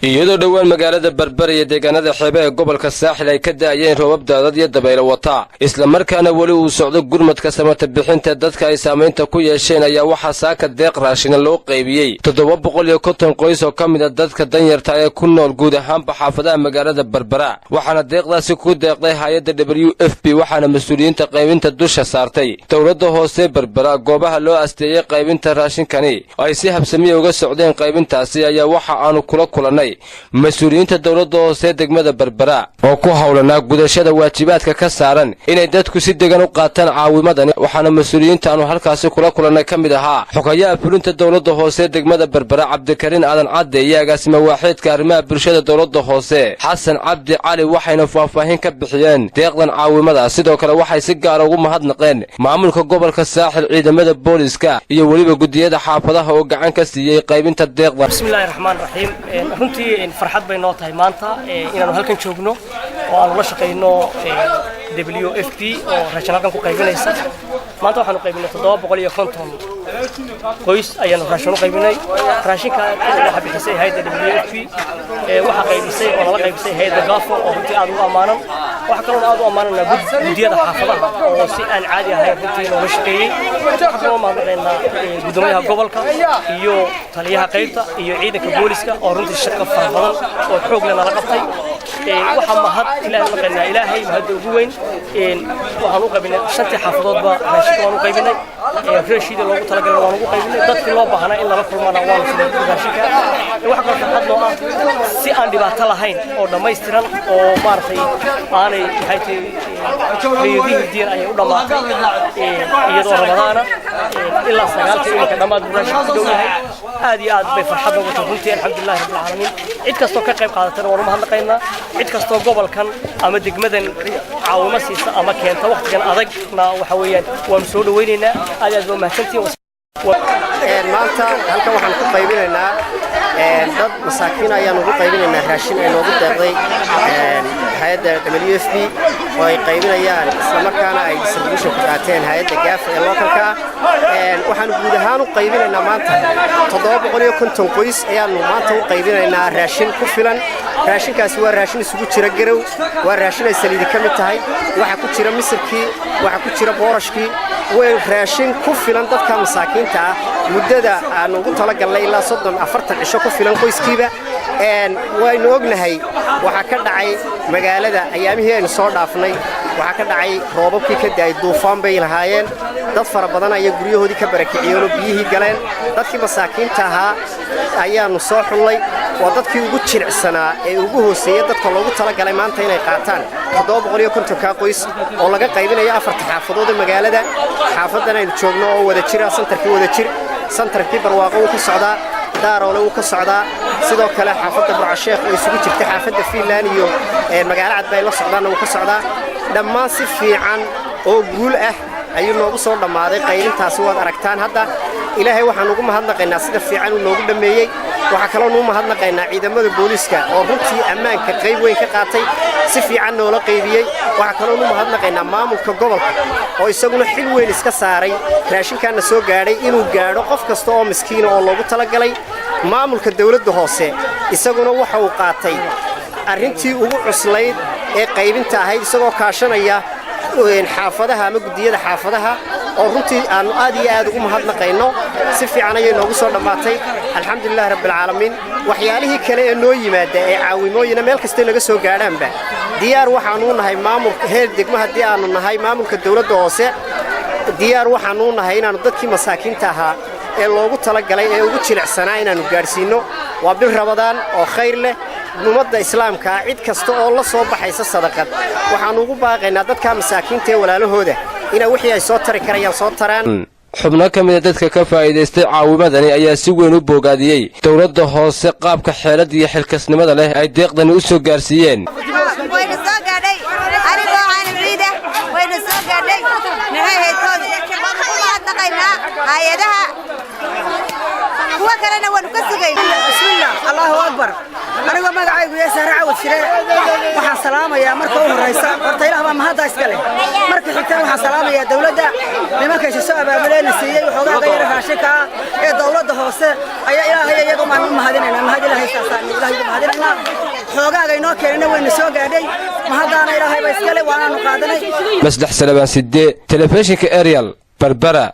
Iyadoo dhowaan magaalada Berbera iyo deegaanada xeebaha ee gobolka Saaxil ay ka da'ayeen roobab daadad iyo dabaylo wata, islamarkaana weli uu socdo gurmadka samata bixinta dadka ay saamaynta ku yeesheen, ayaa waxaa saaka deeq raashina loo qaybiyey 750 qoys oo ka mid ah dadka danyarta ee ku nool guud ahaanba xaafadaha magaalada Berbera. Waxaana deeqdaasi ku deeqday hay-adda WFP, waxaana mas-uuliyiinta qaybinta dusha saartay dowladda hoose Berbera. Goobaha loo asteeyey qaybinta raashinkani ay si habsamiya uga socdeen qaybintaasi ayaa waxa aanu kula kulannay mas-uuliyiinta dowladda hoose degmada Berbera oo ku howlanaa gudashada waajibaadka ka saaran inay dadku si degan u qaataan caawimadani. Waxaana mas-uuliyiintaanu halkaasi kula kulannay ka mid ahaa xogayaha fulinta dowladda hoose degmada Berbera, Cabdikariin Aadan Cadde, iyo agaasima waaxeedka arrimaha bulshada dowladda hoose, Xasan Cabdi Cali. Waxayna faahfaahin ka bixiyeen deeqdan caawimada. Sidoo kale waxay si gaara ugu mahadnaqeen maamulka gobolka Saaxil, ciidamada booliska iyo weliba guddiyada xaafadaha oo gacan ka siiyey qaybinta deeqdan. Bismillahi raxmaan raxiim. Runtii farxad bay noo tahay maanta inaanu halkan joogno oo aanu la shaqayno WFP oo raashin halkan ku qaybinaysa. Maanta waxaanu qaybinay 750 qoys ayaanu raashin u qaybinay. Raashinka waxaa bixisay hay'adda WFP, waxaa qaybisay oo nala qaybisay hay'adda GAFO oo runtii aad ugu ammaanan. Waxaa kaloon aad u ammaananaa guddiyada xaafadaha oo si aan caadi ahayn runtii nooga shaqeeyey. Waxaa kaloo mahadnaqaynaa guddoomiyaha gobolka iyo taliyaha qaybta iyo ciidanka booliska oo runtii shaqo fara badan oo xoog leh nala qabtay. Waxaa mahad Ilaahay u naqaynaa, Ilaahay mahadda ugu weyn. Waxaan u qaybinay shantii xaafadoodba raashinka waan u qaybinay, raashiidii loogu talagalay waan ugu qaybinay, dadkii loo baahnaa in lala kulmana waanu sinay raashinka. Waxaa kaloo farxad noo ah si aan dhibaato lahayn oo dhammaystiran oo maaragtay aanay maxay tahay hay'adihii diin ayay u dhammaatay, iyadoo Ramadaana ilaa 9-ka iminka dhammaad buu raashinka ku dhow yahay. Aad iyo aad bay farxad noogu tahay runtii. Alxamdulilahi rabbil caalamiin. Cid kastoo ka qayb qaadatana waan u mahadnaqaynaa. Cid kastoo gobolkan ama degmadan caawimo siisa ama keenta waqtigan adagna waxa weeyaan waanu soo dhawaynaynaa. Aad iyo aad baa mahadsantihiin. Maanta halkan waxaan ku qaybinaynaa dad masaakiin ayaan ugu qaybinaynaa raashin ay noogu deeqday hay-adda WFP oo ay qaybinayaan, islamarkaana ay distributionka qaateen hay-adda GAFO ee localka ah. Waxaanu guud ahaan u qaybinaynaa maanta 750 qoys ayaanu maanta u qaybinaynaa raashin ku filan. Raashinkaasi waa raashin isugu jira garow, waa raashin ay saliidi ka mid tahay, waxaa ku jira misirkii, waxaa ku jira boorashkii. Way raashin ku filan dadka masaakiinta ah muddada aanu ugu talagalnay ilaa 30 40 cisho ku filan qoyskiiba. Waynu ognahay waxaa ka dhacay magaalada ayaamihii aynu soo dhaafnay, waxaa ka dhacay roobabkii ka da'ay, duufaan bay lahaayeen. Dad fara badan ayaa guryahoodii ka barakiciyeenoo biyihii galeen. Dadkii masaakiinta ahaa ayaannu soo xullay, waa dadkii ugu jilicsanaa ee ugu hooseeya dadka loogu talagalay maanta inay qaataan 750-kaa qoys oo laga qaybinayo afarta xaafadood ee magaalada. Xaafaddan aynu joogno oo wada jira, santarkii wada jir, santarkii Barwaaqo wuu ka socdaa, Daaroole wuu ka socdaa, sidoo kale xaafadda Burcasheekh oo isugu jirta xaafadda Fiinland iyo Magaalo Cad bay la socdaanna wuu ka socdaa. Dhammaan si fiican oo guul ah ayuu noogu soo dhammaaday qaybintaasi. Waad aragtaan hadda. Ilaahay waxaan ugu mahadnaqaynaa sida fiican uu noogu dhammeeyey. Waxaa kaloo nuu mahadnaqaynaa ciidamada booliiska oo runtii ammaanka qayb weyn ka qaatay, si fiican noola qaybiyey. Waxaa kaloo nu mahadnaqaynaa maamulka gobolka oo isaguna xil weyn iska saaray raashinkaana soo gaadhay inuu gaadho qof kasta oo miskiina oo loogu talagalay. Maamulka dawladda hoose isaguna waxa uu qaatay arrintii ugu cuslayd ee qaybinta ahayd, isagoo kaashanaya xaafadaha ama guddiyada xaafadaha oo runtii aannu aad iyo aad ugu mahadnaqayno. Si fiican ayay noogu soo dhammaatay, alxamdulilahi rabbilcaalamiin. Waxyaalihii kale ee noo yimaada ee caawimooyina meel kastay naga soo gaadhaanba diyaar waxaanuu nahay maamulka heer degmo. Haddii aannu nahay maamulka dawladda hoose, diyaar waxaanuu nahay inaannu dadkii masaakiinta ahaa ee loogu talagalay ee ugu jilicsanaa inaannu gaadhsiinno. Waa bil Ramadaan oo khayr leh. Ummadda islaamka ah cid kasta oo la soo baxaysa sadaqad waxaannu ugu baaqaynaa dadka masaakiinta ee walaalahooda inay wixii ay soo tari karayaan soo taraan. Xubno ka mida dadka ka faa'iidaystay caawimadani ayaa si weyn u boogaadiyey dowladda hoose qaabka xeelad iyo xilkasnimada leh ay deeqdani u soo gaarsiiyeen. Wayna soo gaadhay anigoo caalim ciida, wayna soo gaadhay. Maxay ahayd tood? Waan ku mahadnaqaynaa. Mahadnaqaynaa hay-adaha, kuwa kalena waanu ka sugaynaa. Bismillah, Allahu akbar. Anigoo magacaygu yahay Sahre Cawad Shire, waxaan salaamayaa marka u horraysa horta Ilaah baa mahadda iska leh. Marka xigtana waxaan salaamayaa dawladda, nimankaysa soo abaabuleena siiyey waxoogaaga yara raashinka ah ee dawladda hoose ayaa Ilaahay iyaga maan u mahadinaynaa. Mahad Ilaahay saasaan Ilaahay ugu mahadinaynaa. Xoogaaga inoo keenana wayna soo gaadhay, mahaddaana Ilaahay ba iska leh, waanaanu qaadanay. Maslex Salabaan Sidee, telefishinka Ariel, Berbera.